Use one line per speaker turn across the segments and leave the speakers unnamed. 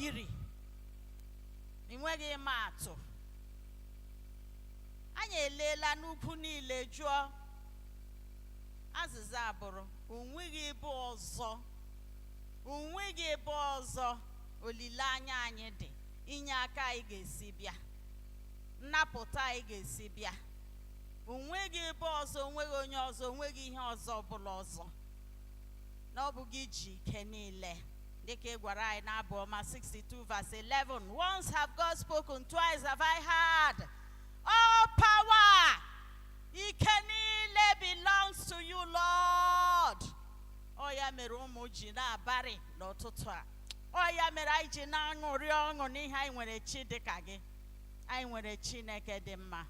Ogiri ị nweghị ịma atụ. Anyị eleela n'ugwu niile jụọ, azịza abụrụ onweghị ebe ọzọ, onweghị ebe ọzọ olileanya anyị dị, inye aka anyị ga-esi bịa, nnapụta anyị ga-esi bịa. Onweghị ebe ọzọ, onweghị onye ọzọ, onweghị ihe ọzọ ọbụla ọzọ, na ọ bụ gị ji ike niile, dịka ị gwara anyị n'Abụ Ọma 62 verse 11: "Once have God spoken, twice have I heard, all power, ike niile belongs to you, Lord." Ọ ya mere ụmụ ji na-abarị n'ụtụtụ a. Ọ ya mere anyị ji na-aṅụrị ọṅụ n'ihe anyị nwere chi dịka gị. Anyị nwere Chineke dị mma.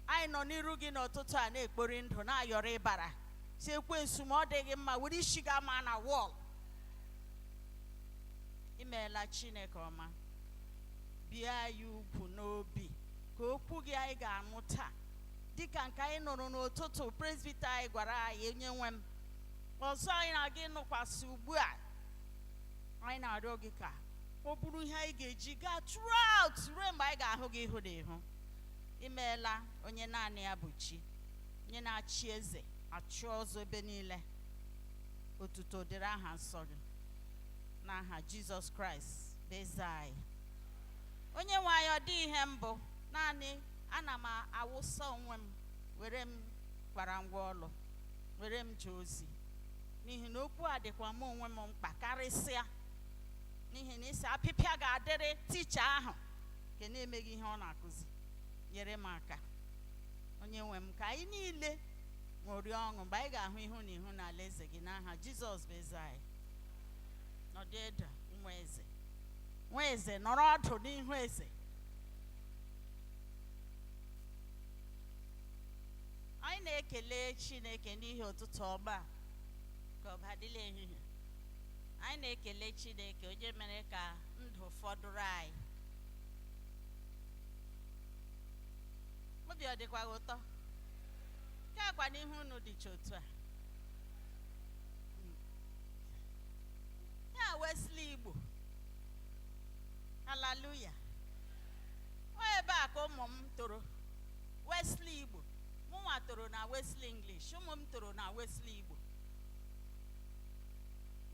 Anyị nọ n'iru gị n'ụtụtụ a na-ekpori ndụ, na-ayọrọ ịbara, si ekwensu, ma ọ dịghị mma, were isi gị ama na wall. Imeela, Chineke ọma. Bie anyị ugwu n'obi ka okwu gị anyị ga-anụ taa, dịka nke anyị nụrụ n'ụtụtụ presbyter anyị gwara anyị, onye nwe m, ọzọ anyị na-aga ịnụkwasị ugbu a, anyị na-arịọ gị ka ọ bụrụ ihe anyị ga-eji gaa throughout ruo mgbe anyị ga-ahụ gị ihu na ihu. Imeela, onye naanị ya bụ chi, onye na-achị eze achị ọzọ ebe niile. Otuto dịrị aha nsọ gị, n'aha Jizọs Kraịst bụ eze anyị. Onye nwe anyị, ọ dị ihe mbụ naanị ana m awụsa onwe m, were m kwara ngwa ọlụ, were m jee ozi, n'ihi na okwu a dịkwa m onwe m mkpa karịsịa, n'ihi na isi apịpịa ga-adịrị teacher ahụ nke na-emeghị ihe ọ na-akụzi. Nyere m aka, onye nwe m, ka anyị niile ṅụrịa ọṅụ mgbe anyị ga-ahụ ihu na ihu n'ala eze gị, n'aha Jizọs bụ eze anyị. Nọdụ ede, nwa eze, nwa eze, nọrọ ọdụ n'ihu eze. Anyị na-ekele Chineke n'ihi ụtụtụ ọma a, ka ọ badịla ehihie. Anyị na-ekele Chineke onye mere ka ndụ fọdụrụ anyị. Obi ọ dịkwa gị ụtọ nke akwa n'ihu unu dịcha otu a ya? Wesley Igbo, haleluya! Ọ ebe a ka ụmụ m toro, Wesley Igbo. Mụnwa toro na Wesley English, ụmụ m toro na Wesley Igbo.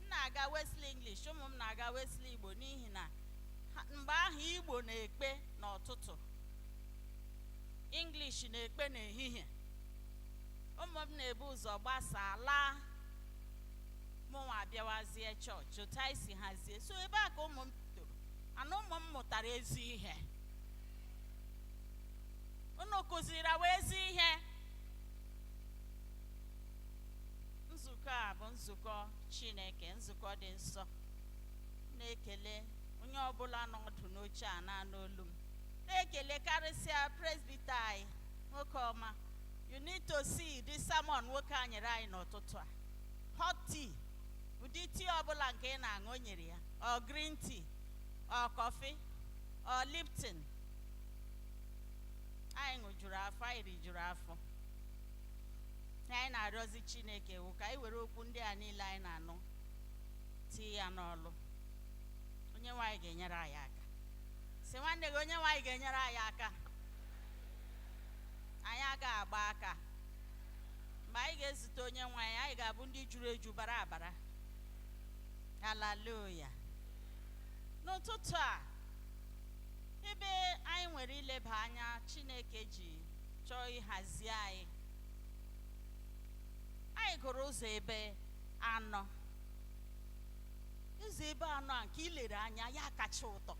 M na-aga Wesley English, ụmụ m na-aga Wesley Igbo, n'ihi na mgbe ahụ Igbo na-ekpe n'ụtụtụ, English na-ekpe n'ehihie. Ụmụ m na-ebu ụzọ gbasaa laa, mụnwa abịawazie chọọchị. Otu anyị si hazie, so ebe a ka ụmụ m toro, ana ụmụ m mụtara ezi ihe. Unu kụziri awa ezi ihe. Nzukọ a bụ nzukọ Chineke, nzukọ dị nsọ. M na-ekele onye ọbụla nọ ọdụ n'oche a na-anụ olu m, na-ekele karịsịa presbyter anyị, nwoke ọma. You need to see this sermon nwoke a nyere anyị n'ụtụtụ a. Hot tea, ụdị tea ọbụla nke ị na-aṅụ, o nyere ya, ọ green tea, ọ coffee, ọ Lipton. Anyị ṅụjuru afọ, anyị rijuru afọ. Ihe anyị na-arịọzi Chineke wụ ka anyị were okwu ndị a niile anyị na-anụ tii ya n'ọlụ. Onye nwe anyị ga-enyere anyị aka. Si nwanne gị, onye nwe anyị ga-enyere anyị aka. Anyị agaghị agba aka. Mgbe anyị ga-ezute onye nwe anyị, anyị ga-abụ ndị juru eju, bara abara. Haleluya! N'ụtụtụ a, ebe anyị nwere ileba anya, Chineke ji chọọ ịhazi anyị, anyị gụrụ ụzọ ebe anọ. Ụzọ ebe anọ a nke ilere anya ya kacha ụtọ,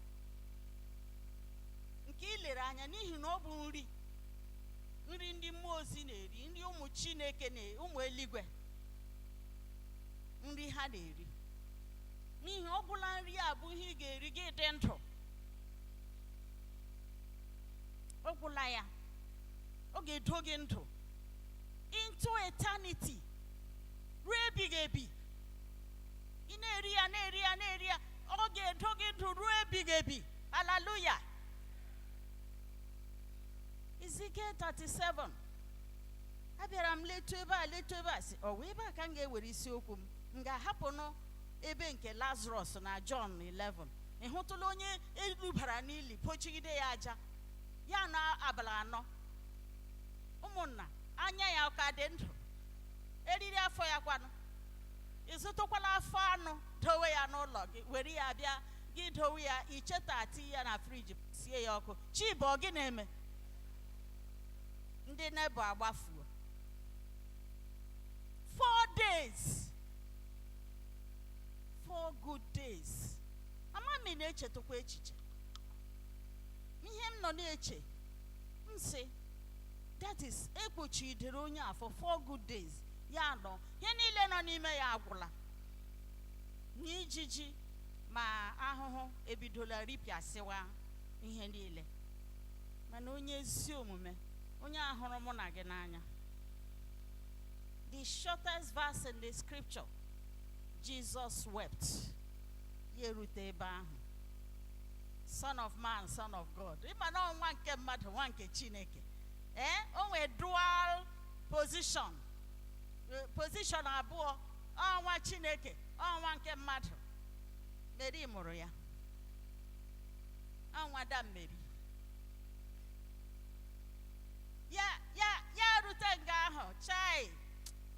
nke ilere anya, n'ihi na ọ bụ nri, nri ndị mmụọ ozi na-eri, nri ụmụ Chineke na ụmụ eluigwe, nri ha na-eri, n'ihi ọ bụla nri a bụ ihe ị ga-eri gị dị ndụ. Ọ gwụla ya, ọ ga-edo gị ndụ into eternity, ruo ebighị ebi. Ị na-eri ya, na-eri ya, na-eri ya, ọ ga-edo gị ndụ ruo ebighị ebi. Haleluya! Ezekiel 37. Abịara m letu ebe a, letu ebe a, sị ọ wụ ebe a ka m ga-ewere isiokwu m. M ga-ahapụnụ ebe nke Lazarus na John 11. Ị hụtụla onye erubara n'ili pochigide ya aja ya na abalị 4? Ụmụnna, anya ya ọ ka dị ndụ? Eriri afọ ya kwanụ? Ị zụtụkwala afọ anụ dowe ya n'ụlọ gị, were ya bịa gị dowe ya, icheta ati ya na friji, sie ya ọkụ, chi bụ ọ gị na-eme? Ndị nebo agbafuo. 4 days, 4 good days. Ama m ị na-echetakwa echiche ihe m nọ na-eche. M sị, that is, ekpuchidere onye a for 4 good days, ya nọ, ihe niile nọ n'ime ya agwụla, na ijiji ma ahụhụ ebidola ripịasịwa ihe niile. Mana onye ezi omume, onye ahụrụ mụ na gị n'anya, the shortest verse in the scripture, Jesus wept. Ya erute ebe ahụ, Son of Man, Son of God. Ịma na ọ nwa nke mmadụ, nwa nke Chineke. Ee, o nwee dual position, position abụọ: ọ nwa Chineke, ọ nwa nke mmadụ. Mary mụrụ ya, ọ nwa da Mary. Ya rute nga ahụ, chai,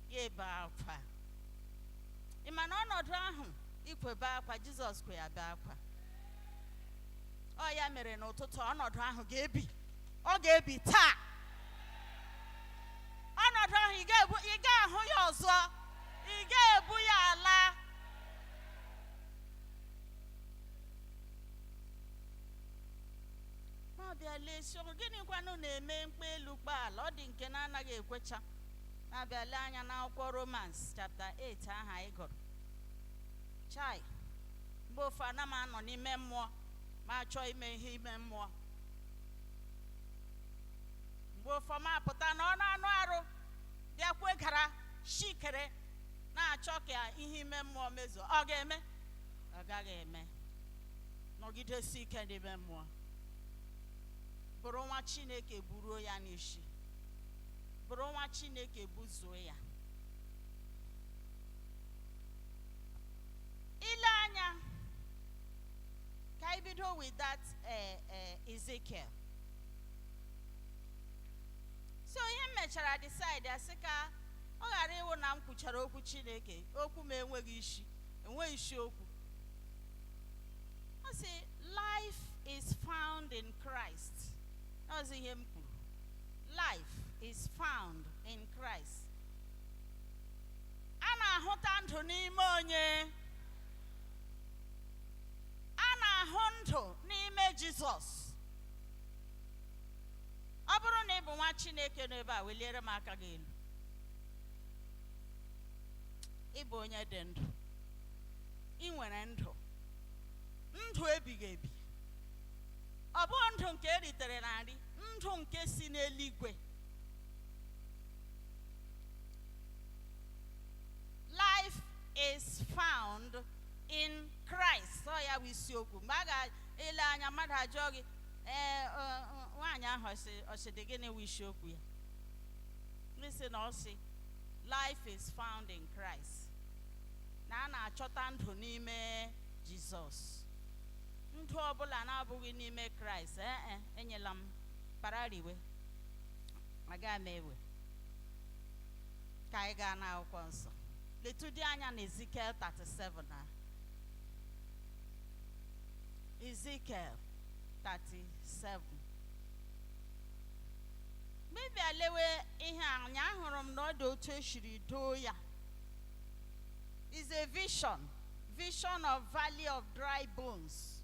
ya ebe akwa. Ị ma na ọnọdụ ahụ ikwebe akwa, Jizọs kwe ya bee akwa. Ọ ya mere n'ụtụtụ ọnọdụ ahụ ga-ebi, ọ ga-ebi taa. Ọnọdụ ahụ ị ga-ebu, ị ga-ahụ ya ọzọ, ị ga-ebu ya ala. Ma ọ bịa lee isi ọrụ, gịnịkwanụ na-eme mkpa elu kpa ala? Ọ dị nke na-anaghị ekwecha. Na-abịa lee anya n'akwụkwọ Romans chapter 8 ahụ anyị gụrụ. Chai, mgbe ofe ana m anọ n'ime mmụọ ma chọọ ime ihe ime mmụọ, mgbe ofe ma pụta na ọ na-anụ arụ bịakwa gara shikere na-achọ ka ihe ime mmụọ mezuo, ọ ga-eme? Ọ gaghị eme. Nọgidesi ike n'ime mmụọ, bụrụ nwa Chineke, buruo ya n'isi, bụrụ nwa Chineke, buzuo ya. Ile anya ka anyị bido with that Ezekiel. So ihe m mechara decide asị ka ọ ghara ịwụ na m kwuchara okwu Chineke, okwu m enweghị isi, enweghị isi okwu. Ọ sị, life is found in Christ. Ọzọ ihe m kwuru, life is found in Christ. A na-ahụta ndụ n'ime onye? A na-ahụ ndụ n'ime Jizọs. Ọ bụrụ na ị bụ nwa Chineke n'ebe a, weliere m aka gị elu. Ị bụ onye dị ndụ, ị nwere ndụ, ndụ ebighị ebi. Ọ bụghị ndụ nke eritere na nri, ndụ nke si n'eluigwe. Life is found in Christ. Ọ ya bụ isiokwu. Mgbe a ga-ele anya, mmadụ ajụọ gị, ee, nwaanyị ahụ ọsị dị gịnị wụ isiokwu ya? Ndị sị na ọ sị life is found in Christ, na a na-achọta ndụ n'ime Jizọs. Ndụ ọbụla na-abụghị n'ime Kraịst, ee, enyela m parariwe, aga m ewe. Ka anyị gaa n'akwụkwọ nsọ, letụdị anya na Ezekiel 37 na Ezekiel 37. Mgbe ị lewe ihe a anya, ahụrụ m na ọ dị otu esiri doo ya. Is a vision, vision of valley of dry bones,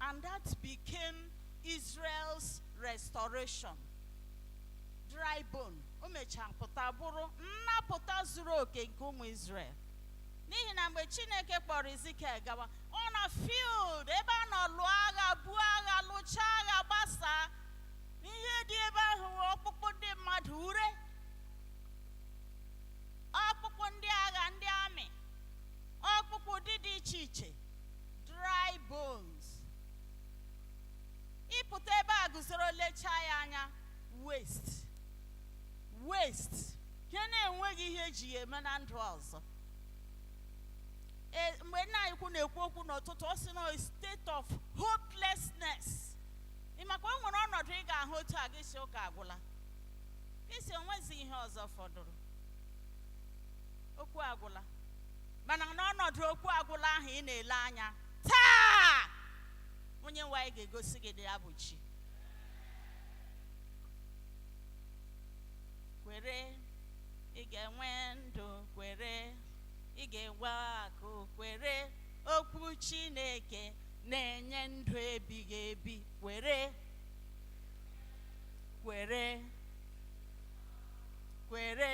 and that became Israel's restoration. Dry bone o mechara pụta bụrụ nnapụta zuru oke nke ụmụ Israel. N'ihi na mgbe Chineke kpọrọ Ezekiel gawa, ọ na field ebe a nọ lụọ agha, buo agha, lụchaa agha, gbasaa, ihe dị ebe ahụ wụ ọkpụkpụ ndị mmadụ, ure ọkpụkpụ ndị agha, ndị amị, ọkpụkpụ dị dị iche iche, dry bones. Ịpụta ebe a guzoro lechaa ya anya, waste, waste, ihe na-enweghị ihe eji ya eme na ndụ ọzọ. Mgbe nna anyị kwu na-ekwu okwu n'ụtụtụ, ọ sị na state of hopelessness. Ị makwa o nwere ọnọdụ ị ga-ahụ otu a, gị si ụka agwụla, gị si onwezi ihe ọzọ fọdụrụ, okwu agwụla. Mana n'ọnọdụ okwu agwụla ahụ ị na-ele anya taa, Onye nwe anyị ga-egosi gị na ya bụ chi. Kwere, ị ga-enwe ndụ. Kwere, ị ga-enwe akụ. Kwere, okwu Chineke na-enye ndụ ebighị ebi. Kwere, kwere, kwere.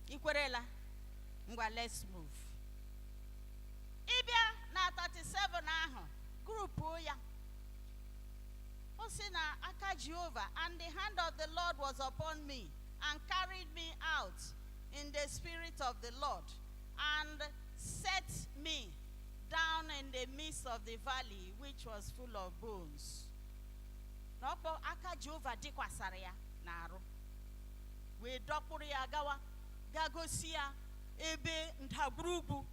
Ị kwerela? Ngwa, let's move. Ịbịa na 37 ahụ, grupu ya, o si na aka Jehova, "And the hand of the Lord was upon me and carried me out in the spirit of the Lord and set me down in the midst of the valley, which was full of bones." Na ọkpọ aka Jehova dịkwasara ya n'arụ wee dọkpụrụ ya gawa ga gosi ya ebe ndagwurugwu.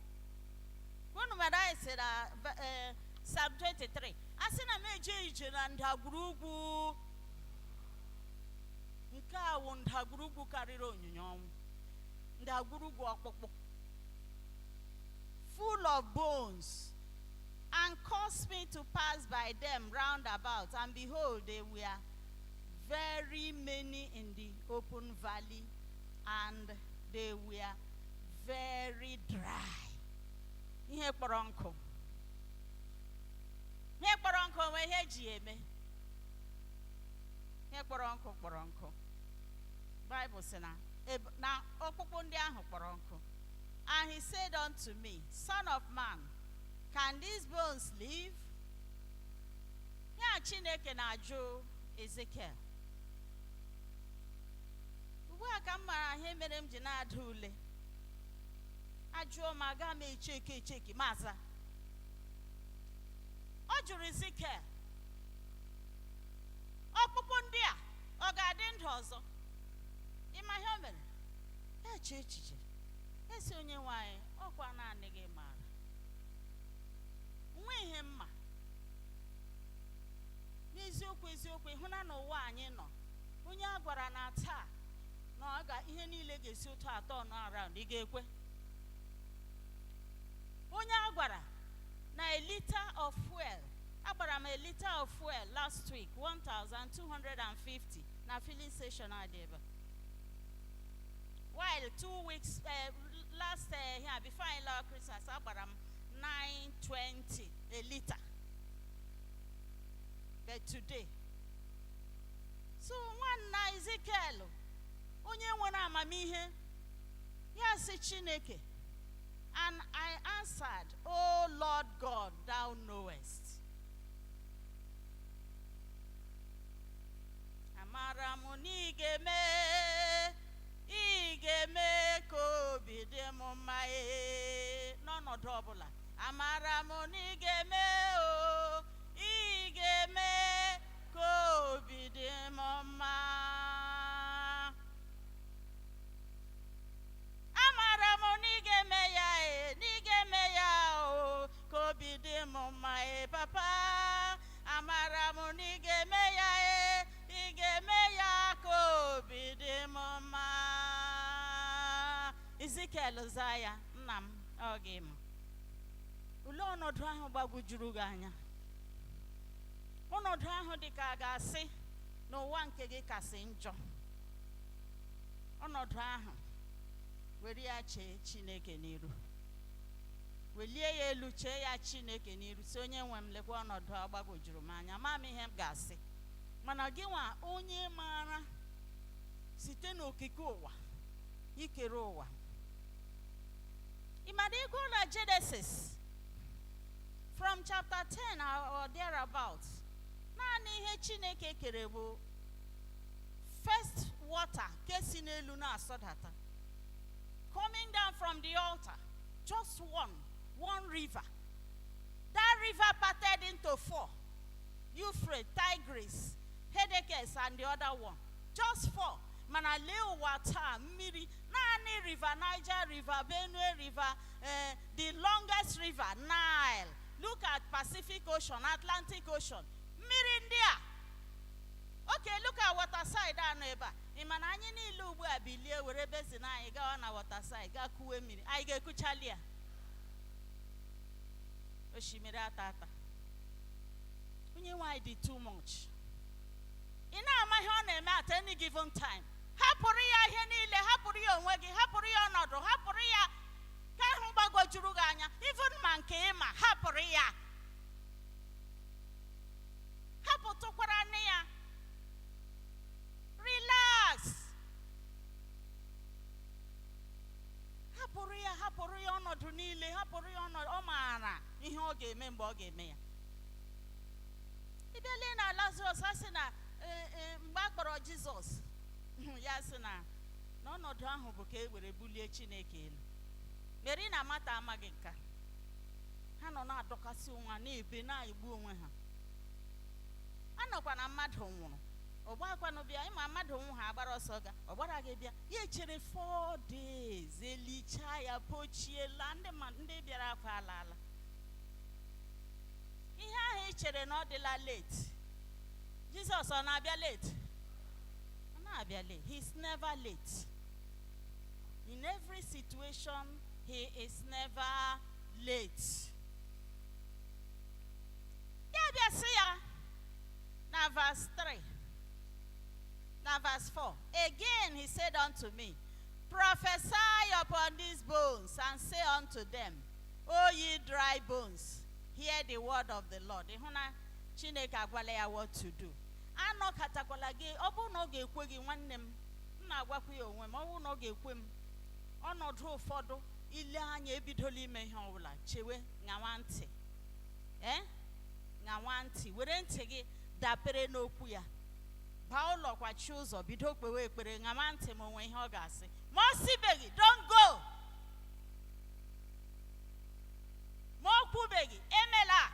Unu mere anyị sị na Psalm 23, a sị na m eje ije na ndagwurugwu nke a wụ ndagwurugwu karịrị onyinyo ọnwụ, ndagwurugwu ọkpụkpụ, full of bones, and caused me to pass by them round about, and behold, they were very many in the open valley, and they were very dry. Ihe kpọrọ nkụ, ihe kpọrọ nkụ onwe ihe eji ya eme. Ihe kpọrọ nkụ kpọrọ nkụ. Bible sị na na ọkpụkpụ ndị ahụ kpọrọ nkụ. "And he said unto me, Son of man, can these bones live?" Ya Chineke na-ajụ Ezekiel. Ugbu a ka m mara ihe mere m ji na-ada ule. Ajụọ m, aga m echeki echeki maza. Ọ jụrụ Ezekiel, ọkpụkpụ ndị a ọ ga-adị ndụ ọzọ? Ịma ihe o mere? Ya chee echiche, esi, "Onye nwe anyị, ọkwa naanị gị maara nwa ihe mma." N'eziokwu, eziokwu, ịhụna n'ụwa anyị nọ, onye a gwara na taa na ọ ga ihe niile ga-esi ụtọ atọ nọ around, ị ga-ekwe? Onye a gwara na a liter of fuel, agbara m a liter of fuel last week 1250 na filling station a dị ebe a. While 2 weeks last here before I left Christmas, agbara m 920 a liter. But today, so nwanna Ezekiel, onye nwere amamihe, ya sị Chineke, "And I answered, O Lord God, thou knowest." Amara m na ị ga-eme, ị ga-eme ka obi dị m mma ee n'ọnọdụ ọbụla. Amara m na ị ga-eme o, ị ga-eme ka obi dị m mma. Amara m na ị ga-eme ya ee, na ị ga-eme ya o, ka obi dị m mma ee, papa. Amara m na ị ga-eme ya ee, ị ga-eme ya ka obi dị m mma. Ezekiel zaa ya, "Nna m, ọ gị ma." Olee ọnọdụ ahụ gbagwojuru gị anya, ọnọdụ ahụ dị ka a ga-asị n'ụwa nke gị kasị njọ? Ọnọdụ ahụ, were ya chee Chineke n'iru, welie ya elu, chee ya Chineke n'iru, si, "Onye nwe m, lekwa ọnọdụ a gbagwojuru m anya, ma m ihe m ga-asị." Mana gị nwa onye maara site n'okike ụwa, ikere ụwa, ị mara ịgụ na Genesis from chapter 10 or thereabout, naanị ihe Chineke kere bụ first water ke si n'elu na-asọdata, coming down from the altar, just one river. That river parted into four: Euphrates, Tigris, Hiddekel and the other one. Just four. Mana lee ụwa taa, mmiri naanị mmiri si n'elu na-asọdata. Naanị River Niger, River Benue, River the longest river, Nile. Look at Pacific Ocean, Atlantic Ocean. Mmiri ndị a. Okay, look at Waterside a nọ ebe a. Ị ma na anyị niile ugbu a bilie were basin anyị gawa na Waterside gaa kuwe mmiri, anyị ga-ekuchali ya? Osimiri ata ata. Onye nwanyị dị too much. Ị na-ama ihe ọ na-eme at any given time. Hapụrụ ya ihe niile, hapụrụ ya onwe gị, hapụrụ ya ọnọdụ, hapụrụ ya ka ahụ gbagwojuru gị anya, even ma nke ịma, hapụrụ ya, hapụtụkwara nne ya. Relax, hapụrụ ya, hapụrụ ya ọnọdụ niile, hapụrụ ya ọnọdụ. Ọ maara ihe ọ ga-eme mgbe ọ ga-eme ya. Ị bịa lee na Lazarus, a sị na mgbe a kpọrọ Jizọs, ya sị na n'ọnọdụ ahụ bụ ka e were bulie Chineke elu. Mary na Mata amaghị nka ha nọ na-adọkasị onwe ha, na-ebe, na-egbu onwe ha. Anọkwa na mmadụ nwụrụ, ọgbakwanụ bịa ịma mmadụ nwụ, ha agbara ọsọ ga ọ gbara gị bịa. Ya echere 4 days, elichaa ya, pochiela ndị mmadụ ndị bịara akwa ala ala. Ihe ahụ ị chere na ọ dịla late, Jizọs ọ na-abịa late? Ọ na-abịa late. He's never late. In every situation, he is never late. Ya bịa sị ya na verse 3, na verse 4, "Again he said unto me, 'Prophesy upon these bones and say unto them, O ye dry bones, hear the word of the Lord.'" Ịhụ na Chineke agwala ya what to do. Anọkọtakwala gị. Ọ bụrụ na ọ ga-ekwe gị, nwanne m, m na-agwakwa ya onwe m, ọ bụrụ na ọ ga-ekwe m, ọnọdụ ụfọdụ ile anya ebidola ime ihe ọbụla, chewe, ṅawa ntị, ee, ṅawa ntị, were ntị gị dapere n'okwu ya. Baa ụlọ, kwachi ụzọ, bido kpewe ekpere, ṅawa ntị ma onwe ihe ọ ga-asị. Ma ọ sịbeghị, don't go. Ma o kwubeghị, emela.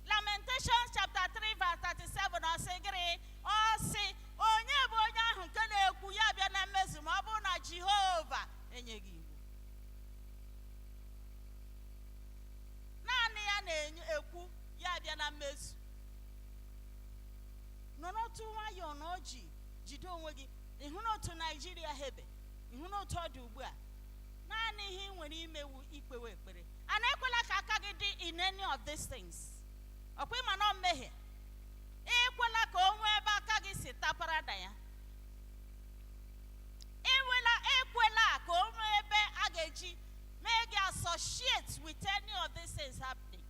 Lamentations chapter 3 verse 37, ọ sị gịrị? Ọ sị, onye bụ onye ahụ nke na-ekwu ya bịa na mmezu ma ọ bụrụ na Jehova enyeghị iwu? Naanị ya na-enye ekwu ya bịa na mmezu. Nọrọ otu nwayọọ na o ji jide onwe gị. Ịhụ n'otu Naijiria hebe, ịhụ n'otu ọ dị ugbu a, naanị ihe ị nwere imewu ikpewe ekpere. A na-ekwela ka aka gị dị in any of these things. Ọkwa ịma na mmehie, ekwela ka o nwee ebe aka gị si tapara na ya. Ewela, ekwela ka o nwee ebe a ga-eji mee gị associate with any of these things happening.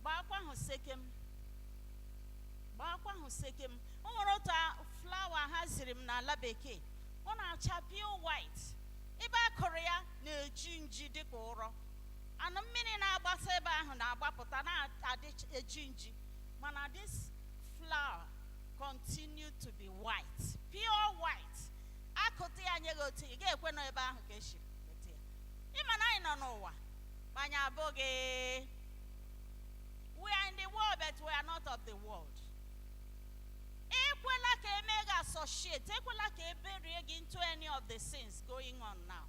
Gbakwa ahụ sekem, gbakwa ahụ sekem. O nwere otu flower ha ziri m n'ala bekee, ọ na-acha pure white. Ebe a kụrụ ya na-eji nji dịka ụrọ anụ. Mmiri na-agbasa ebe ahụ na-agbapụta, na-adị eji nji, mana this flower continue to be white, pure white. Akụta ya nye gị otu, ị ga-ekwe nọ ebe ahụ ka esi weta ya. Ịma na anyị nọ n'ụwa ma anyị abụghị. We are in the world, but we are not of the world. Ekwela ka eme gị associate, ekwela ka eberie gị into any of the sins going on now.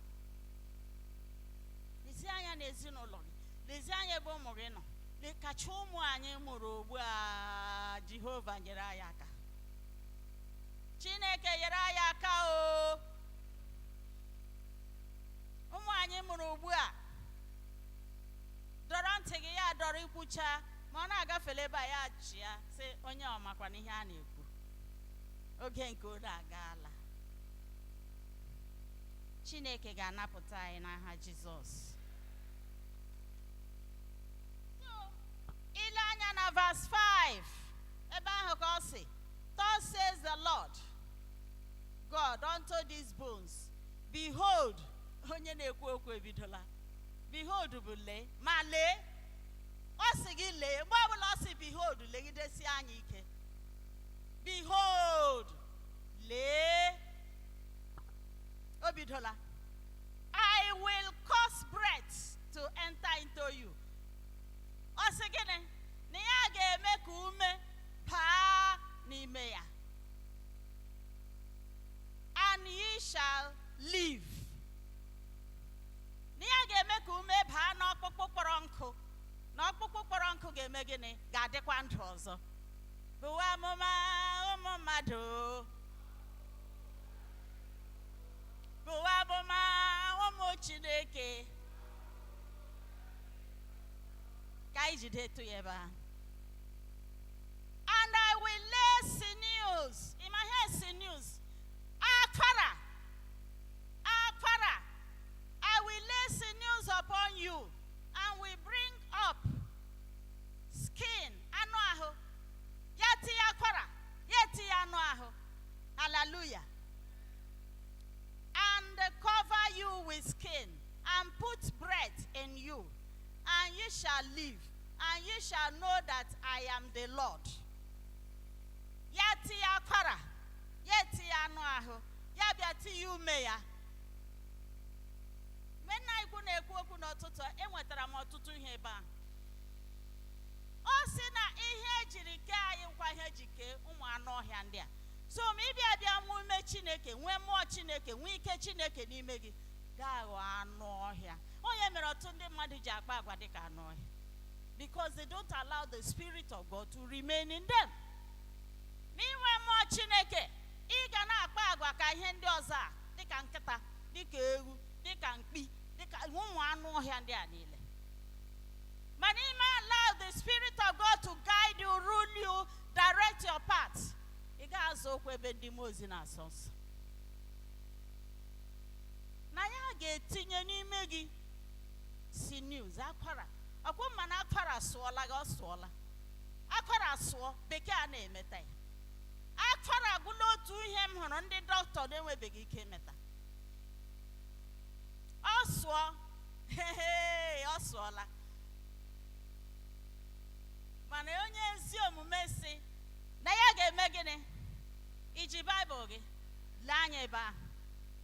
Lezie anya n'ezinụlọ gị, lezie anya ebe ụmụ gị nọ. Kacha ụmụ anyị mụrụ ugbu a, Jehova nyere anyị aka, Chineke nyere anyị aka o. Ụmụ anyị mụrụ ugbu a, dọrọ ntị gị ya dọrọ ikwucha, ma ọ na-agafele ebe a, ya chịa sị onye ọmakwa n'ihe a na-ekwu. Oge nke olu agaala. Chineke ga-anapụta anyị n'aha Jizọs. So, ile anya na verse 5 ebe ahụ ka ọ sị, "Thus says the Lord God unto these bones, behold." Onye na-ekwu okwu ebidola. Behold bụ lee, ma lee. Ọ sị gị lee. Mgbe ọbụla ọ sị behold, legidesi anya ike. Behold, lee, o bidola. "I will cause breath to enter into you." Ọ sị gịnị? Na ya ga-eme ka ume baa n'ime ya. "And ye shall live." ọzọ. Bụwa amụma, ụmụ mmadụ, bụwa amụma, ụmụ Chineke. Ka anyị jide etu ya ebe ahụ. And I will lay sinews. In my head, sinews. Akwara. Akwara. I will lay sinews upon you and will bring up skin. Anụ ahụ. Ya tinye akwara. Ya etinye anụ ahụ. Hallelujah. And cover you with skin and put breath in you, and you shall live, and you shall know that I am the Lord. Ya tinye akwara, ya etinye anụ ahụ, ya bịa tinye ume ya. Mgbe nna ikwu na-ekwu okwu n'ụtụtụ, enwetara m ọtụtụ ihe ebe ahụ. Ọ sị na ihe ejiri kee anyị nkwa ihe eji kee ụmụ anụ ọhịa ndị a. So ma ị bịa bịa nwee ume Chineke, nwee mmụọ Chineke, nwee ike Chineke n'ime gị, gaa ghọọ anụ ọhịa. Onye mere ọtụtụ ndị mmadụ ji akpa agwa dịka anụ ọhịa? Because they don't allow the Spirit of God to remain in them. Ma inwe mmụọ Chineke, ị ga na-akpa agwa ka ihe ndị ọzọ a, dịka nkịta, dịka ewu, dịka mkpi, dịka ụmụ anụ ọhịa ndị a niile. Mana ime allow the Spirit of God to guide you, rule you, direct your path, ị ga-azọ okwu ebe ndị mmụọ ozi na-asọ nsọ. Na ya ga-etinye n'ime gị sinews, akwara. Ọkwụ mma na akwara sụọla gị, ọ sụọla. Akwara sụọ, bekee a na-emeta ya. Akwara agwụla otu ihe m hụrụ ndị dọkịta na-enwebeghị ike imeta. Ọ sụọ, hehe, ọ sụọla. Mana onye ezi omume si na ya ga-eme gịnị? Iji Baịbụl gị lee anya ebe ahụ.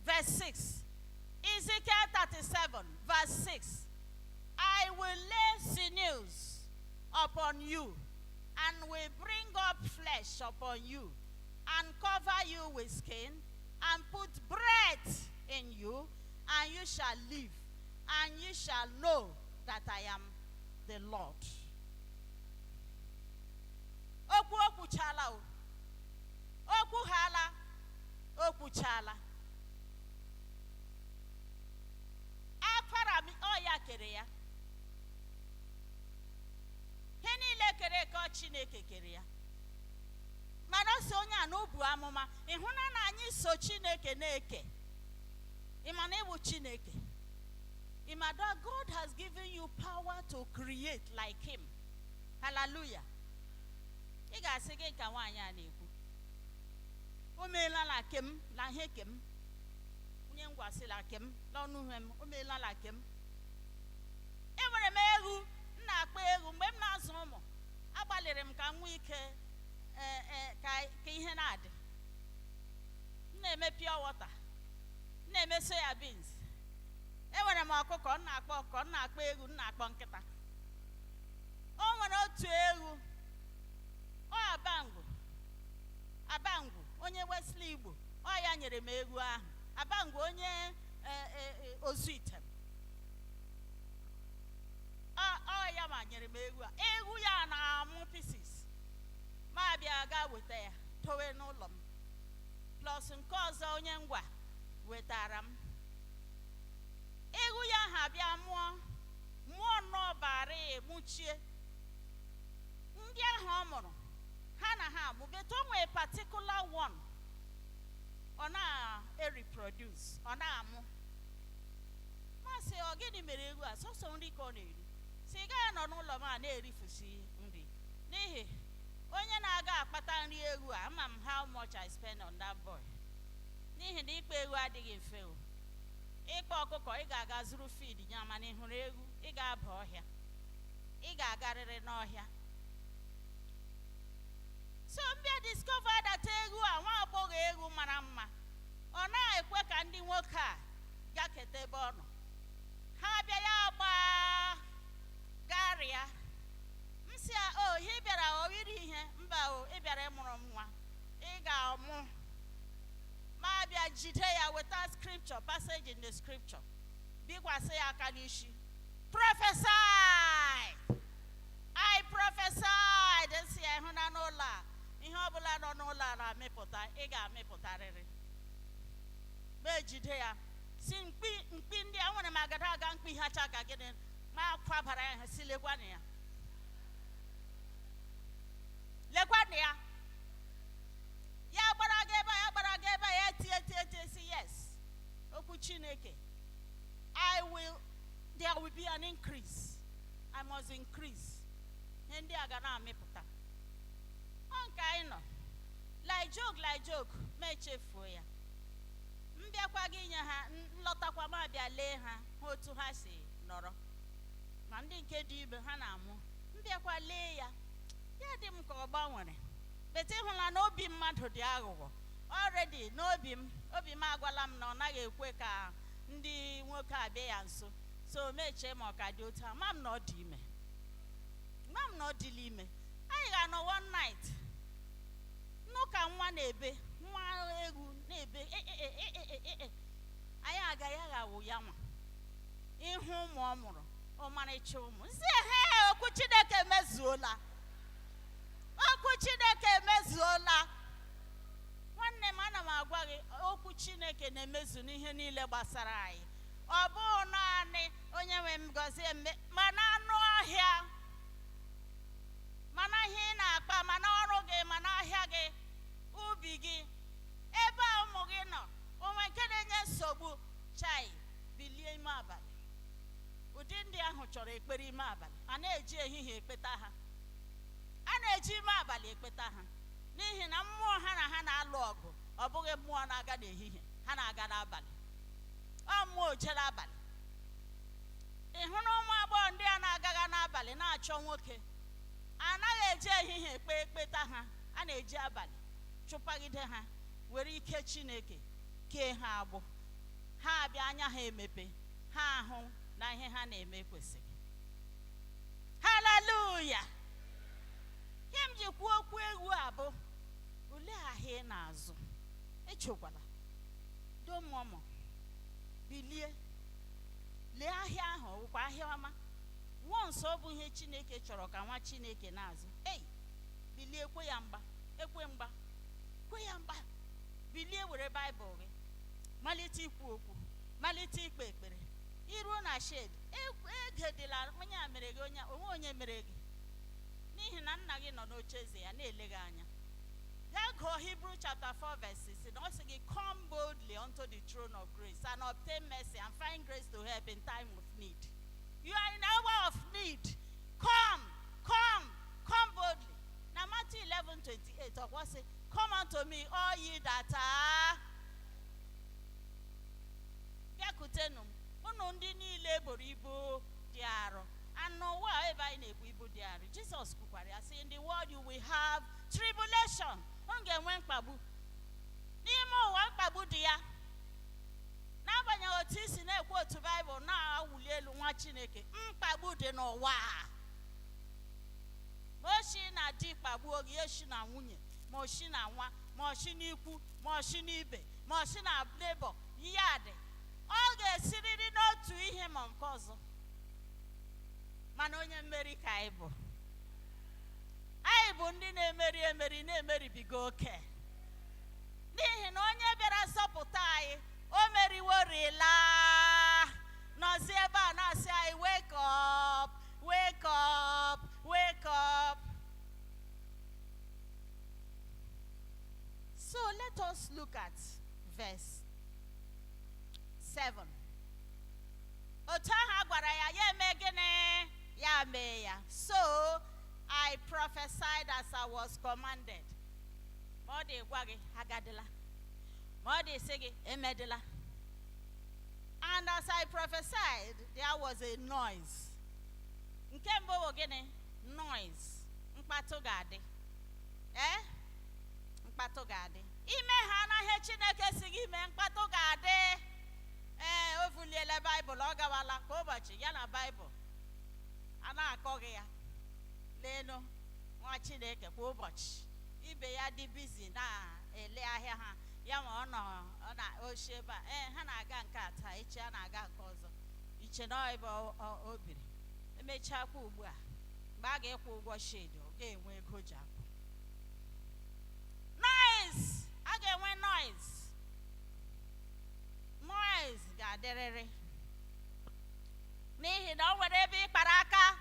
Verse 6. Ezekiel 37, verse 6. I will lay sinews upon you and will bring up flesh upon you and cover you with skin and put breath in you, and you shall live, and you shall know that I am the Lord. Okwu o kwuchala o. Okwu hala, o kwuchala. Akwara m ọ ya kere ya. Ihe niile kere eke, ọ Chineke kere ya. Mana ọ sị onye a na o bu amụma, ị hụna na anyị so Chineke na-eke. Ị ma na ịbụ Chineke? Ị ma that God has given you power to create like him? Hallelujah. Ị ga-asị gị ka nwaanyị a na-ekwu. O meela la kem la ihe kem. Onye ngwa sị la kem l'ọnụ ihe m, o meela la kem. Enwere m egwu, m na-akpa egwu mgbe m na-azụ ụmụ. Agbalịrị m ka m nwee ike ka ihe na-adị. M na-eme pure water, m na-eme soya beans. Enwere m ọkụkọ, m na-akpọ ọkụkọ, m na-akpọ egwu, m na-akpọ nkịta. O nwere otu ewu, ọ Abangwu, Abangwu onye Wesley Igbo, ọ ya nyere m egwu ahụ. Abangwu onye ozu item. Ọ ya ma nyere m egwu a. Egwu ya na-amụ pieces. Ma bịa gaa weta ya, dowe n'ụlọ m. Plus nke ọzọ onye ngwa wetara m. Egwu ya ha bịa mụọ, mụọ nnọọ bara mụchie. Ndị ahụ ọ mụrụ, ha na ha amụ, but o nwee particular one. Ọ na-reproduce, ọ na-amụ. Masị ọ gịnị mere egwu a? Sọsọ nri ka ọ na-eri. Si ị gaghị anọ n'ụlọ m a na-erifusi nri. N'ihi onye na-aga akpata nri ewu a, ama m how much I spend on that boy. N'ihi na ịkpa ewu adịghị mfe o. Ịkpa ọkụkọ, ị ga-aga zụrụ feed ya, mana ị hụrụ ewu, ị ga-aba ọhịa. Ị ga-agarịrị n'ọhịa. So m bịa discover that ewu a, nwa agbọghọ ewu mara mma, ọ na-ekwe ka ndị nwoke a gaketa ebe ọ nọ. Ha bịa ya gbaa garịa. M sị ya, o ihe ị bịara ọ iri ihe? Mba o, ị bịara ịmụrụ m nwa. Ị ga-amụ. Ma bịa jide ya, weta scripture, passage in the scripture. Bikwasị ya aka n'isi. Prophesy! I prophesied. Nsị ya ọbụla nọ n'ụlọ a na-amịpụta, ị ga-amịpụtarịrị. Ma ejide ya si mkpi mkpi ndị a nwere m agada aga mkpi ha cha ka gịnị ma kwabara ya ha si lekwanụ ya, lekwanụ ya. Ya gbara gị ebe a, ya gbara gị ebe a, ya tie tie tie si yes, okwu Chineke, I will there will be an increase. I must increase. Ihe ndị a ga na-amịpụta. Ọ nke anyị nọ like joke, like joke, ma echefuo ya. Mbịakwa gị nye ha nlọtakwa, ma abịa lee ha, hụ otu ha si nọrọ, ma ndị nke dị ime ha na-amụ. Mbịakwa lee ya, ya dị m ka ọ gbanwere bete. Ịhụla na obi mmadụ dị aghụghọ. Already n'obi m, obi m agwala m na ọ naghị ekwe ka ndị nwoke abịa ya nso. So mechie ma ọ ka dị otu a. Ma m na ọ dị ime, ma m na ọ dịla ime. Anyị ga-anọ one night nụ ka nwa na-ebe, nwa egwu na-ebe e e e e e e e. Anyị agaghị aghawo ya nwa ịhụ ụmụ ọ mụrụ, ọmarịcha ụmụ. Nsị he, okwu Chineke emezuola, okwu Chineke emezuola. Nwanne m, ana m agwa gị, okwu Chineke na-emezu n'ihe niile gbasara anyị. Ọ bụghị naanị onye nwe m gọzie mme, mana anụ ọhịa, mana ihe ị na-akpa, mana ọrụ gị, mana ahịa gị, ubi gị, ebe a ụmụ gị nọ, onwe nke na-enye nsogbu chai, bilie ime abalị. Ụdị ndị ahụ chọrọ ekpere ime abalị. A na-eji ehihie ekpeta ha, a na-eji ime abalị ekpeta ha, n'ihi na mmụọ ha na ha na-alụ ọgụ ọ bụghị mmụọ na-aga n'ehihie, ha na-aga n'abalị. Ọ mmụọ ojere abalị. Ị hụrụ ụmụ agbọghọ ndị a na-agaga n'abalị na-achọ nwoke, anaghị eji ehihie ekpe ekpeta ha, a na-eji abalị chụpagide ha, were ike Chineke kee ha agbụ. Ha abịa, anya ha emepe, ha ahụ na ihe ha na-eme kwesịrị. Haleluya! Ihe m ji kwuo okwu egwu a bụ, olee ahịa ị na-azụ? Echekwala domọmọ, bilie lee ahịa ahụ. Ọ bụkwa ahịa ọma once ọ bụ ihe Chineke chọrọ ka nwa Chineke na-azụ. Ei, bilie kwe ya mgba, ekwe mgba, kwe ya mgba. Bilie were Baịbụl gị malite ikwu okwu, malite ikpe ekpere. Iruo na shed, egedela onye a mere gị, onye onwe onye mere gị, n'ihi na nna gị nọ n'oche eze ya na-ele gị anya. Gaa gụọ Hebrew chapter 4 verse 6, na ọ sị gị, "Come boldly unto the throne of grace and obtain mercy and find grace to help in time of need." You are in hour of need. Come, come, come boldly. Na Matthew 11 28, ọkwa sị, "Come unto me, all ye that are," bịakutenụ m, unu ndị niile eboro ibu dị arọ. And n'ụwa a ebe anyị na-ebu ibu dị arọ, Jizọs kwukwara ya sị, "In the world you will have tribulation." Unu ga-enwe mkpagbu n'ime ụwa. Mkpagbu dị ya. N'agbanyeghị otu isi na-ekwu, otu Baịbụl na-awụli elu, nwa Chineke, mkpagbu dị n'ụwa a. Ma oshi na di kpagbuo gị, oshi na nwunye, ma oshi na nwa, ma oshi n'ikwu, ma oshi n'ibe, ma oshi na neighbor ya dị, ọ ga-esirịrị n'otu ihe ma nke ọzọ. Mana onye mmeri ka anyị bụ. Anyị bụ ndị na-emeri emeri, na-emeribiga oke, n'ihi na onye bịara zọpụta anyị, o meriworila, nọzi ebe a na-asị anyị, "Wake up, wake up, wake up." So let us look at verse 7. Otu ahụ a gwara ya, ya eme gịnị? Ya mee ya. So I prophesied as I was commanded. Ma ọ dị gwa gị agadịla, ma ọ dị sị gị emedịla. And as I prophesied, there was a noise. Nke mbụ bụ gịnị? Noise. Mkpatụ ga-adị. Ee, mkpatụ ga-adị. Ime ha anaghị Chineke si gị mee, mkpatụ ga-adị. Ee, o vuliela Baịbụl, ọ gawala kwa ụbọchị ya na Baịbụl a na-akọ gị ya. Leenụ nwa Chineke, kwa ụbọchị ibe ya dị busy na-ele ahịa ha, ya ma ọ nọ ọ na oshi ebe a. Ee, ha na-aga nke a taa, echi a na-aga nke ọzọ. Iche na ebe o biri emechakwa ugbu a, mgbe a ga-ịkwụ ụgwọ shed, ọ ga-enwe ego ji akwụ. Noise, a ga-enwe noise. Noise ga-adịrịrị n'ihi na o nwere ebe ị kpara aka,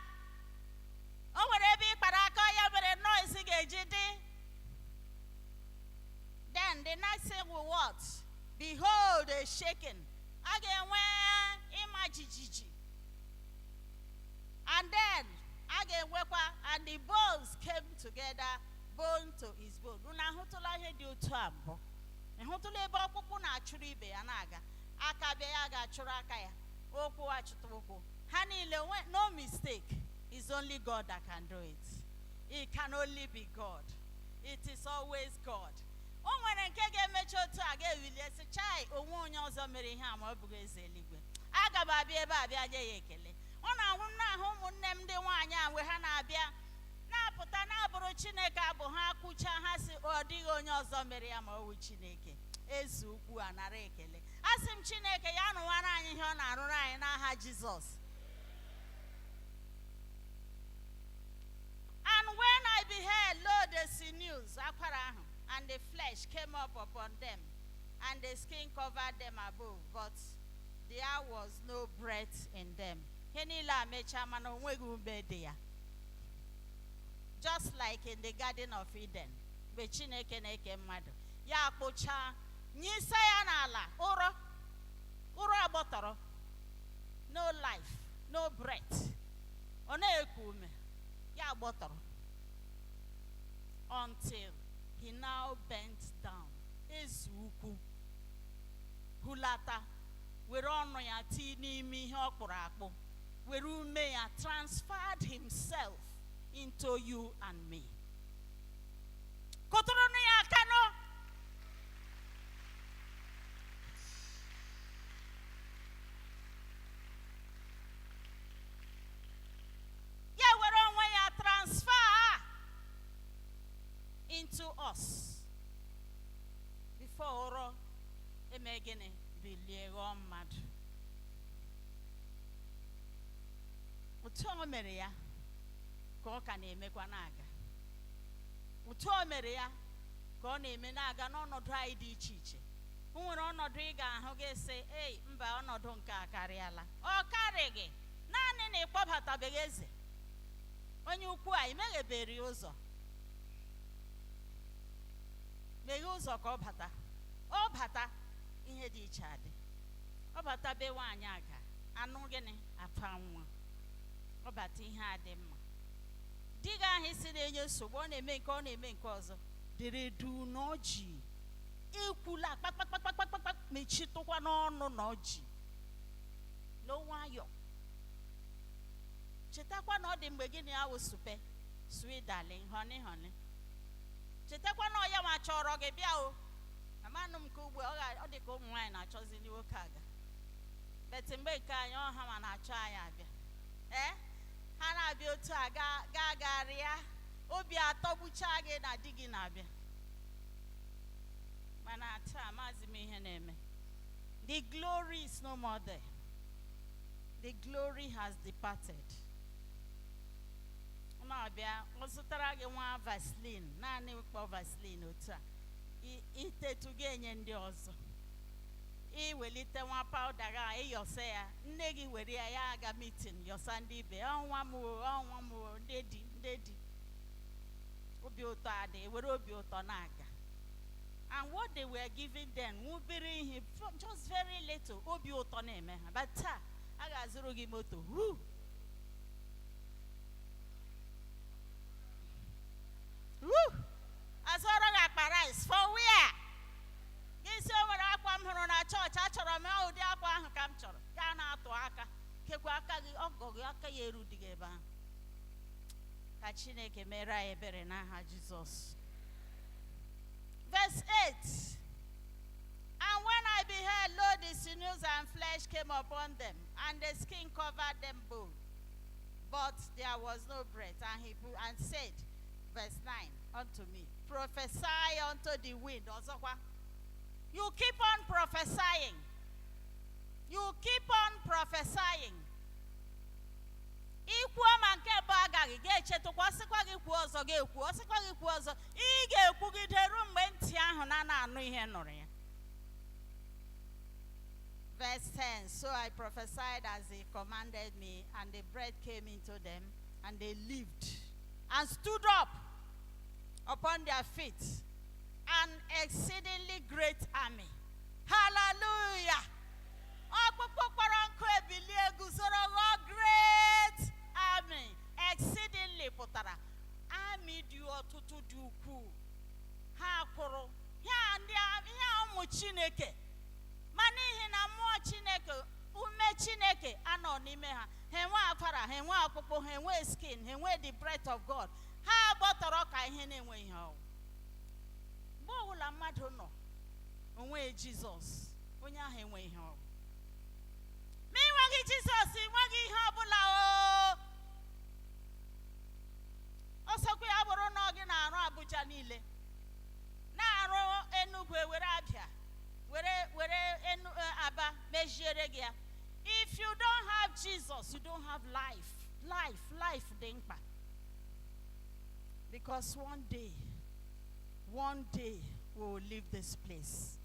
o nwere ebe ị kpara aka, ya mere noise ga-eji dị. Then the next thing will what? Behold, a shaking. A ga-enwe ịma jijiji. And then a ga-enwekwa, and the bones came together, bone to his bone. Unu ahụtụla ihe dị otu a mbụ? Ị hụtụla ebe ọkpụkpụ na-achụrụ ibe ya na-aga? Aka bịa, ya ga-achụrụ aka ya, ụkwụ achụta ụkwụ. Ha niile, no mistake. It's only God that can do it. It can only be God. It is always God. O nwere nke ga-emecha otu a, ga-ewilie sị, "Chai, onwe onye ọzọ mere ihe a ma ọ bụghị eze eluigwe. Aga m abịa ebe a bịa nye ya ekele." Ọ na-ahụ m na-ahụ ụmụnne m ndị nwaanyị a, mgbe ha na-abịa na-apụta na-abụrụ Chineke abụ, ha kwucha, ha sị, "Ọ dịghị onye ọzọ mere ya ma ọ wụ Chineke." Eze ukwu a, nara ekele. A sị m Chineke ya rụwara anyị ihe ọ na-arụrụ anyị n'aha Jizọs. And when I beheld, lo, the sinews, akwara ahụ, and the flesh came up upon them, and the skin covered them above, but there was no breath in them. Ihe niile a mechaa, mana o nweghị ume dị ya. Just like in the Garden of Eden, mgbe Chineke na-eke mmadụ, ya akpụchaa, nyisa ya n'ala, ụrọ, ụrọ agbọtọrọ, no life, no breath. Ọ na-eku ume, ya agbọtọrọ. Until he now bent down, eze ukwu hulata, were ọnụ ya tii n'ime ihe ọ kpụrụ akpụ, were ume ya transferred himself into you and me. Kụtụrụnụ ya aka nụ. Ya were onwe ya transfer into us before ụrọ eme gịnị? Bilie ghọọ mmadụ. Otu o mere ya ka ọ ka na-emekwa na-aga. Otu o mere ya ka ọ na-eme na-aga n'ọnọdụ anyị dị iche iche. O nwere ọnọdụ ị ga-ahụ gị sị, "Ei, mba, ọnọdụ nke a karịala." Ọ karịghị, naanị na ịkpọbatabeghị eze onye ukwu a. Imeghebere ya ụzọ, meghee ụzọ ka ọ bata. Ọ bata, ihe dị iche adị. Ọ bata be nwaanyị aga anụ gịnị? Afa nwa. Ọ bata, ihe a dị mma. Di gị ahụ isi na-enye nsogbu, ọ na-eme nke, ọ na-eme nke ọzọ, dere duu na ọjị, ekwula kpakpakpakpakpakpa, mechitụkwa n'ọnụ na ọjị n'nwayọ. Chetakwa na ọ dị mgbe gị na ya wụ supe, sweet darling, honey, honey. Chetakwa na ọ ya nwa chọrọ gị bịa. O amanụ m nke ugbu a, ọ dị ka ụmụ nwaanyị na-achọzi ndị nwoke aga bet. Mgbe nke anyị, ọ ha ma na-achọ anyị abịa. Ee, ha na-abịa otu a, gaa gaa garịa, obi atọgbucha gị na di gị na-abịa. Mana taa, maazị m, ihe na-eme, the glory is no more there. The glory has departed. Ọ na-abịa, ọ zụtara gị nwa Vaseline, naanị kpọ Vaseline otu a, itetu gị enye ndị ọzọ, iwelite nwa powder gị a ịyọsa ya nne gị, were ya, ya aga meeting, yọsa ndị ibe, "Ọnwa m o, ọnwa m o." Ndị di, ndị di, obi ụtọ adị, were obi ụtọ na-aga. And what they were giving them nwubere ihe, just very little, obi ụtọ na-eme ha. But taa, a ga-azụrụ gị moto, wuu wuu, azụọrọ gị akpa rice. For where? Gị si, "O nwere akwa m hụrụ na chọọchị, achọrọ m ụdị akwa ahụ ka m chọrọ." Ya na-atụ aka kekwa aka gị, ọgọ gị aka ya eru dị gị ebe ahụ. Ka Chineke mere anyị ebere n'aha Jizọs. Verse 8. And when I beheld, lo, the sinews and flesh came upon them, and the skin covered them both. But there was no breath. And he put, and said, verse 9, unto me, "Prophesy unto the wind." Ọzọkwa. You keep on prophesying. You keep on prophesying. Ikwuo ma nke mbụ agaghị, ga-echetụkwa, ọsịkwa gị kwuo ọzọ, ga-ekwu, ọsịkwa gị kwuo ọzọ, ị ga-ekwugide ruo mgbe ntị ahụ ahụ na-ana anụ ihe nụrụ ya. Verse 10. So I prophesied as he commanded me, and the breath came into them, and they lived and stood up upon their feet, an exceedingly great army. Hallelujah! Ọkpụkpụ kpọrọ nkụ ebilie guzoro ghọọ great army. Exceedingly pụtara army dị ọtụtụ, dị ukwuu. Ha kwụrụ ya ndị ihe a, ụmụ Chineke, ma n'ihi na mmụọ Chineke, ume Chineke anọ n'ime ha, ha enwe akwara, ha enwe ọkpụkpụ, ha enwe skin, ha enwe the breath of God. Ha gbọtọrọ ka ihe na-enwe ihe ọwụ. Mgbe ọbụla mmadụ nọ onwe Jizọs, onye ahụ enwe ihe ọwụ. Ma ịnweghị Jizọs, ịnweghị ihe ọbụla o. Ọsọkwa ya bụrụ na ọ gị na-arụ Abuja niile, na-arụ Enugu, were Abịa, were enu Aba meziere gị ya, if you don't have Jesus, you don't have life. Life, life dị mkpa, because one day, one day we will leave this place.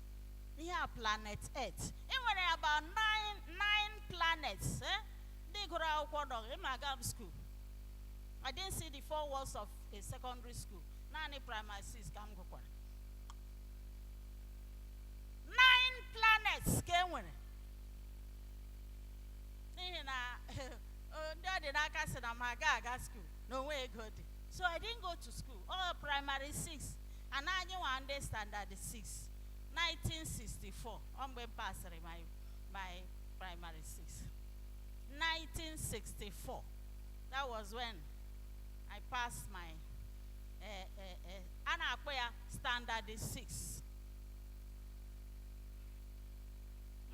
Ihe a planet Earth e nwere about nine planets, eh? Ndị gụrụ akwụkwọ nọ ịma aga m school. I didn't see the four walls of a secondary school. Naanị primary six ka m gụkwara. Nine planets ka e nwere, n'ihi na ndị ọ dị n'aka sị na m aga aga school na onwe ego dị, so I didn't go to school. All primary six and anyị nwa ndị standard six, 1964, ọ mgbe m pasịrị my primary six, 1964. That was when I passed my a na-akpọ ya standard six.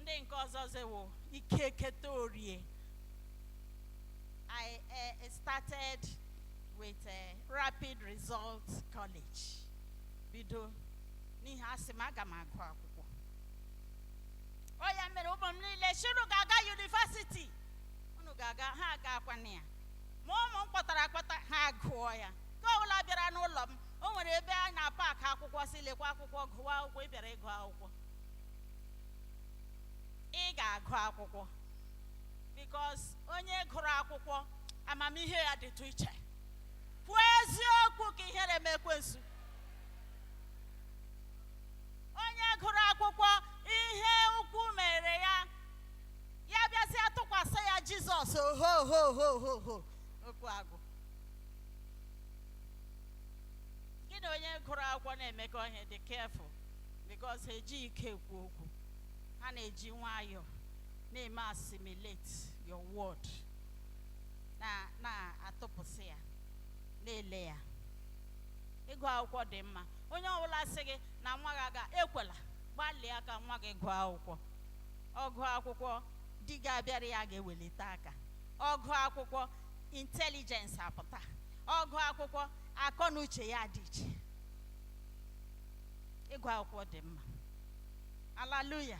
Ndị nke ọzọ zewo ike keta orie. I started with Rapid Result College, bido n'ihi asị m aga m agụ akwụkwọ. Ọ ya mere ụmụ m niile si unu ga-aga university, unu ga-aga, ha aga-akwana ya. Ma ụmụ m kpọtara akpọta, ha gụọ ya. Nke ọbụla bịara n'ụlọ m, o nwere ebe a na-apaki akwụkwọ, si lekwa akwụkwọ, gụwa akwụkwọ. Ị bịara ịgụ akwụkwọ, ị ga-agụ akwụkwọ, because onye gụrụ akwụkwọ, amamihe ya dịtụ iche. Kwuo eziokwu ka ihere m ekwensu. Onye gụrụ akwụkwọ, ihe ukwu mere ya, ya bịazịa tụkwasị ya Jizọs, oho ho ho ho ho, okwu agụ. Gị na onye gụrụ akwụkwọ na-emekọ ihe, dị careful, because ha eji ike ekwu okwu. Ha na-eji nwayọọ na-eme assimilate your word, na na-atụpụsị ya, na-ele ya. Ịgụ akwụkwọ dị mma. Onye ọbụla sị gị na nwa gị aga, ekwela. Gbalịa ka nwa gị gụọ akwụkwọ. Ọ gụọ akwụkwọ, di ga-abịara ya ga-ewelite aka. Ọ gụọ akwụkwọ, intelligence apụta. Ọ gụọ akwụkwọ, akọ na uche ya dị iche. Ịgụ akwụkwọ dị mma. Hallelujah!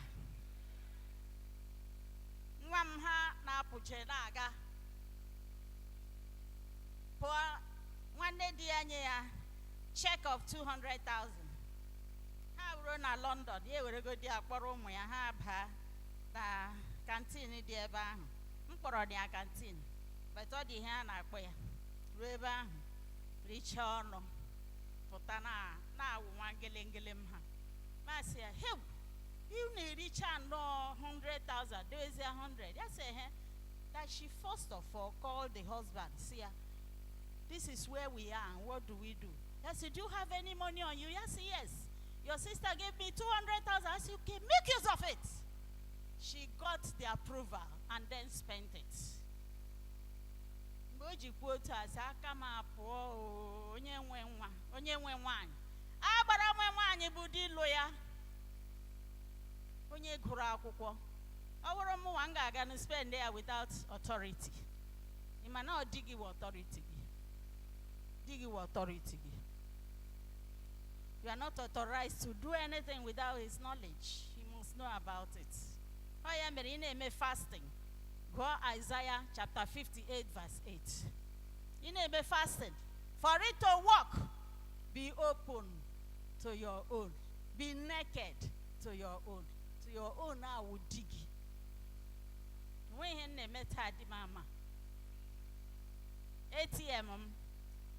Nwa m ha na-apụche na-aga pụọ, nwanne di ya nye ya check of 200,000. Ha ruo na London, ya eweregodi ya kpọrọ ụmụ ya, ha baa na canteen dị ebe ahụ. M kpọrọ ya canteen, but ọ dị ihe a na-akpọ ya. Ruo ebe ahụ, richaa ọnụ, pụta na na-awụ nwa ngelengele m ha. Masị ya, "Heu, ị na-ericha nnọọ 100,000, dozie 100." Ya sị he that she first of all called the husband, si ya, "This is where we are and what do we do?" Ya sị, "Do you have any money on you?" Ya sị, "Yes, your sister gave me 200,000." I said, "Okay, make use of it." She got the approval and then spent it. Mgbe o ji kwuo otu a, sị aka m apụọ o, onye nwe nwa, onye nwe nwaanyị agbara nwe nwaanyị bụ di ịlụ ya. Onye gụrụ akwụkwọ, ọ bụrụ mụnwa, m ga-aga na spend ya without authority. Ị ma na ọ di gị wụ authority gị? Di gị wụ authority gị. You are not authorized to do anything without his knowledge. He must know about it. Ọ ya mere ị na-eme fasting, gụọ Isaiah chapter 58 verse 8. Ị na-eme fasting, for it to work, be open to your own. Be naked to your own, to your own awụ di gị. Nwe ihe m na-eme taa dị m ama. ATM m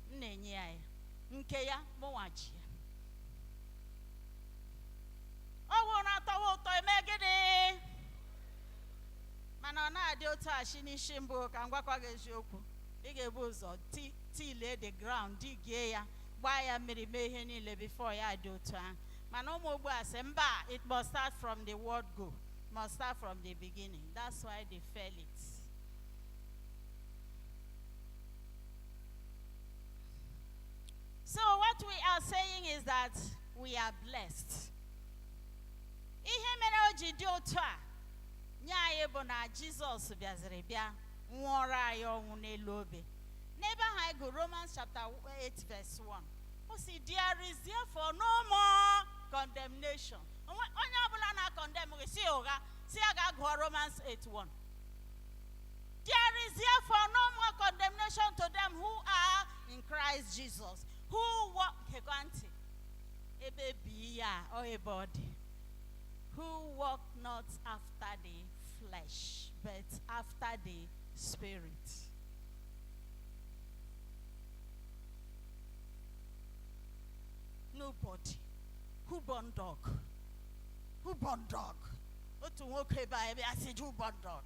na-enye ya, ya nke ya, mụnwa ji ya. Ọ wụrụ atọwa ụtọ, eme gịnị? Mana ọ na-adị otu a shi n'isi mbụ. Ka m gwakwa gị eziokwu, ị ga-ebu ụzọ till the ground, digie ya, gbaa ya mmiri, mee ihe niile before ya dị otu ahụ. Mana ụmụ ugbu a sị mba, it must start from the word go, must start from the beginning. That's why they fail it. So what we are saying is that we are blessed. Ihe mere o ji dị otu a nye anyị bụ na Jizọs bịaziri bịa nwụọrọ anyị ọnwụ n'elu obe. N'ebe ahụ anyị gụrụ Romans chapter 8 verse 1, o si, "There is therefore no more condemnation." Onye ọbụla na-condemn gị, si ụgha, si ya ga gụọ Romans 8:1. There is therefore no more condemnation to them who are in Christ Jesus, who walk, gekwa ntị ebe bi ya ọ ebe ọ dị, who walk not after the flesh, but after the Spirit. Nobody. Who born dog? Who born dog? Otu nwoke ebe a ebe a sị, "Who born dog?"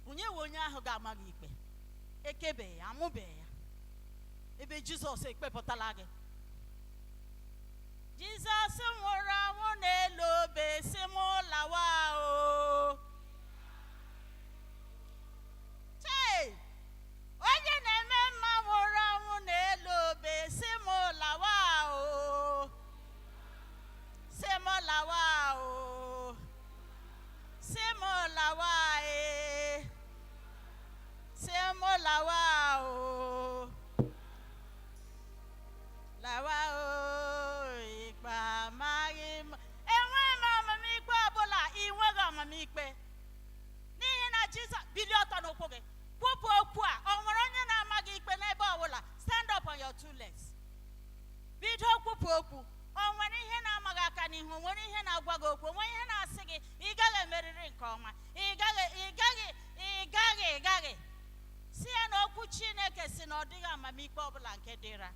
Onye nwe onye ahụ ga-ama gị ikpe? Ekebeghị ya, amụbeghị ya. Ebe Jizọs ekpepụtala gị. Jizọs nwụrụ anwụ n'elu obe si mụ lawa o. Chei! Onye na-eme mma nwụrụ anwụ n'elu obe si mụ lawa o. Si mụ lawa o. Si mụ lawa e. Si mụ lawa o. Lawa o, ikpe amaghị m. Enweghị m amamikpe ọbụla, ị nweghị amamikpe. N'ihi na Jizọs bilie ọtọ n'ụkwụ gị. Kwupụ okwu a, ọ nwere onye na-ama gị ikpe n'ebe ọbụla? Stand up on your two legs. Bido kwupụ okwu. O nwere ihe na-ama gị aka n'ihu? O nwere ihe na-agwa gị okwu? O nwere ihe na-asị gị ị gaghị emerịrị nke ọma? Ị gaghị, ị gaghị, ị gaghị, ị gaghị. Si ya na okwu Chineke si na ọ dịghị amamikpe ọbụla nke dịra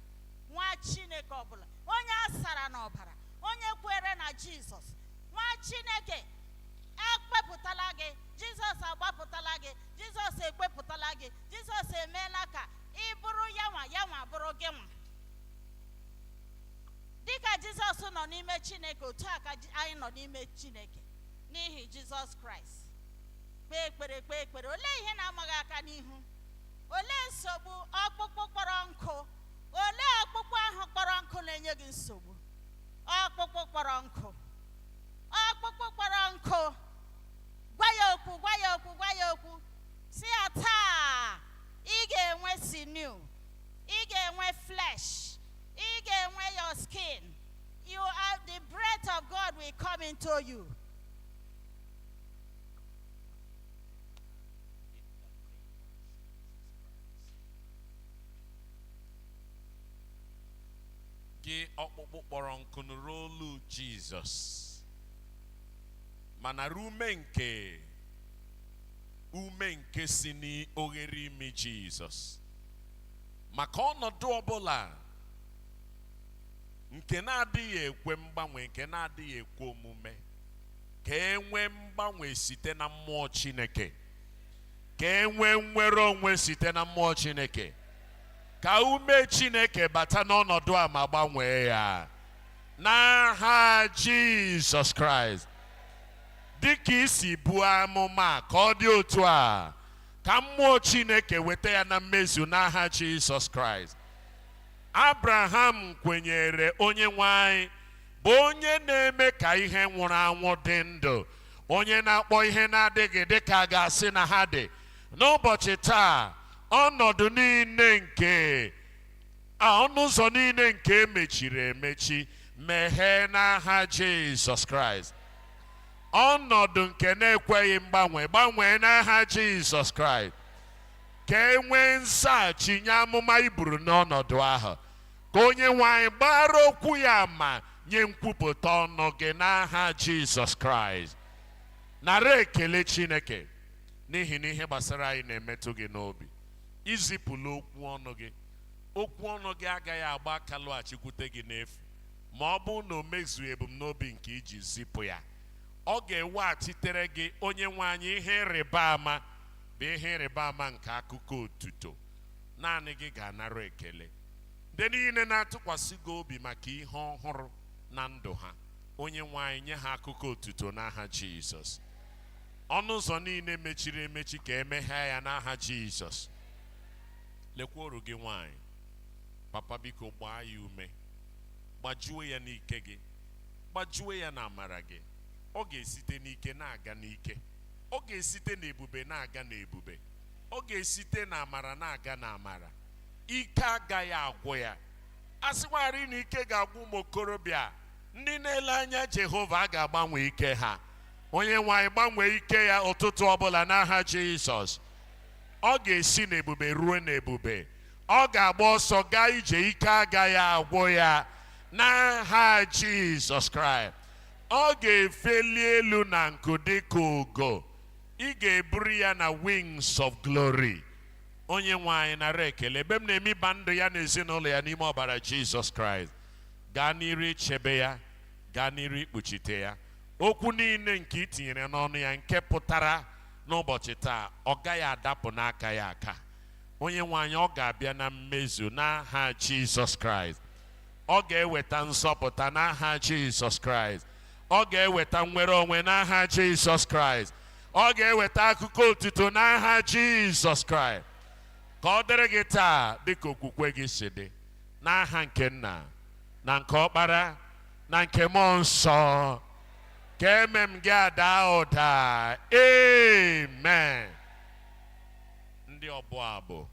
nwa Chineke ọbụla, onye a sara n'ọbara, onye kwere na Jizọs. Nwa Chineke ekpepụtala gị, Jizọs agbapụtala gị, Jizọs ekpepụtala gị, Jizọs emeela ka ị bụrụ ya nwa, ya nwa bụrụ gị nwa. Dịka Jizọs nọ n'ime Chineke, otu a ka anyị nọ n'ime Chineke n'ihi Jizọs Kraịst. Kpee ekpere, kpee ekpere. Olee ihe na-amaghị aka n'ihu? Olee nsogbu? Ọkpụkpụ kpọrọ nkụ. Olee ọkpụkpụ ahụ kpọrọ nkụ na-enye gị nsogbu? Ọkpụkpụ kpọrọ nkụ, ọkpụkpụ kpọrọ nkụ. Gwa ya okwu, gwa ya okwu, gwa ya okwu. Si ya taa ị ga-enwe sinew, ị ga-enwe flesh, ị ga-enwe your skin. You are the breath of God will come into you.
In the name of Jesus Christ. Gị ọkpụkpụ kpọrọ nkụ, nụrụ olu Jizọs. Mana ume nke si n'oghere imi Jizọs maka ọnọdụ ọbụla nke na-adịghị ekwe mgbanwe, nke na-adịghị ekwe omume, ka e nwee mgbanwe site na mmụọ Chineke, ka e nwee nnwere onwe site na mmụọ Chineke, ka ume Chineke bata n'ọnọdụ a ma gbanwee ya n'aha Jizọs Kraịst. Dịka isi buo amụma, ka ọ dị otu a, ka mmụọ Chineke weta ya na mmezu n'aha Jizọs Kraịst. Abraham kwenyere onye nwe anyị, bụ onye na-eme ka ihe nwụrụ anwụ dị ndụ, onye na-akpọ ihe na-adịghị dịka a ga-asị na ha dị. N'ụbọchị taa, ọnọdụ niile nke ọnụ ụzọ niile nke emechiri emechi, meghee n'aha Jizọs Kraịst. Ọnọdụ nke na-ekweghị mgbanwe, gbanwee n'aha Jizọs Kraịst. Ka e nwee nzaghachi nye amụma iburu n'ọnọdụ ahụ, ka onye nwe anyị gbara okwu ya ama. nye nkwupụta ọnụ gị n'aha Jizọs Kraịst. Nara ekele Chineke n'ihi na ihe gbasara anyị na-emetụ gị n'obi. Izipụla okwu ọnụ gị. Okwu ọnụ gị agaghị agba aka lọghachikwute gị n'efu ma ọ bụrụ na o mezughị ebumnobi nke iji zipụ ya. Ọ ga-eweghachitere gị, onye nwe anyị, ihe ịrịba ama bụ ihe ịrịba ama nke akụkọ otuto. Naanị gị ga-anara ekele. Ndị niile na-atụkwasị gị obi maka ihe ọhụrụ na ndụ ha, onye nwe anyị, nye ha akụkọ otuto n'aha Jizọs. Ọnụ ụzọ niile mechiri emechi, ka emeghee ya n'aha Jizọs. Lekwa oru gị nwanyị, Papa. Biko gbaa ya ume, gbajuo ya n'ike gị, gbajuo ya na amara gị. Ọ ga-esite n'ike na-aga n'ike, ọ ga-esite n'ebube na-aga n'ebube, ọ ga-esite n'amara na-aga n'amara. Ike agaghị agwụ ya. A sịkwarị na ike ga-agwụ ụmụ okorobịa, ndị na-ele anya Jehova a ga-agbanwe ike ha. Onye nwe anyị, gbanwee ike ya ụtụtụ ọbụla n'aha Jizọs. Ọ ga-esi n'ebube ruo n'ebube. Ọ ga-agba ọsọ gaa ije, ike agaghị agwụ ya n'aha Jizọs Kraịst. Ọ ga-efeli elu na nku dịka ugo. Ị ga-eburu ya na wings of glory. Onye nwe anyị, nara ekele. Ebe m na-emiba ndụ ya na ezinụlọ ya n'ime ọbara Jizọs Kraịst, gaa n'iru ichebe ya, gaa n'iru ikpuchite ya. Okwu niile nke i tinyere n'ọnụ ya nke pụtara n'ụbọchị taa, ọ gaghị adapụ n'aka ya aka. Onye nwe anyị, ọ ga-abịa na mmezu n'aha Jizọs Kraịst. Ọ ga-eweta nzọpụta n'aha Jizọs Kraịst. Ọ ga-eweta nnwere onwe n'aha Jizọs Kraịst. Ọ ga-eweta akụkọ otuto n'aha Jizọs Kraịst. Ka ọ dịrị gị taa dịka okwukwe gị si dị, n'aha nke Nna na nke Ọkpara na nke Mmụọ Nsọ. Ka eme m gị ada ụda. Amen. Ndị ọbụ abụ.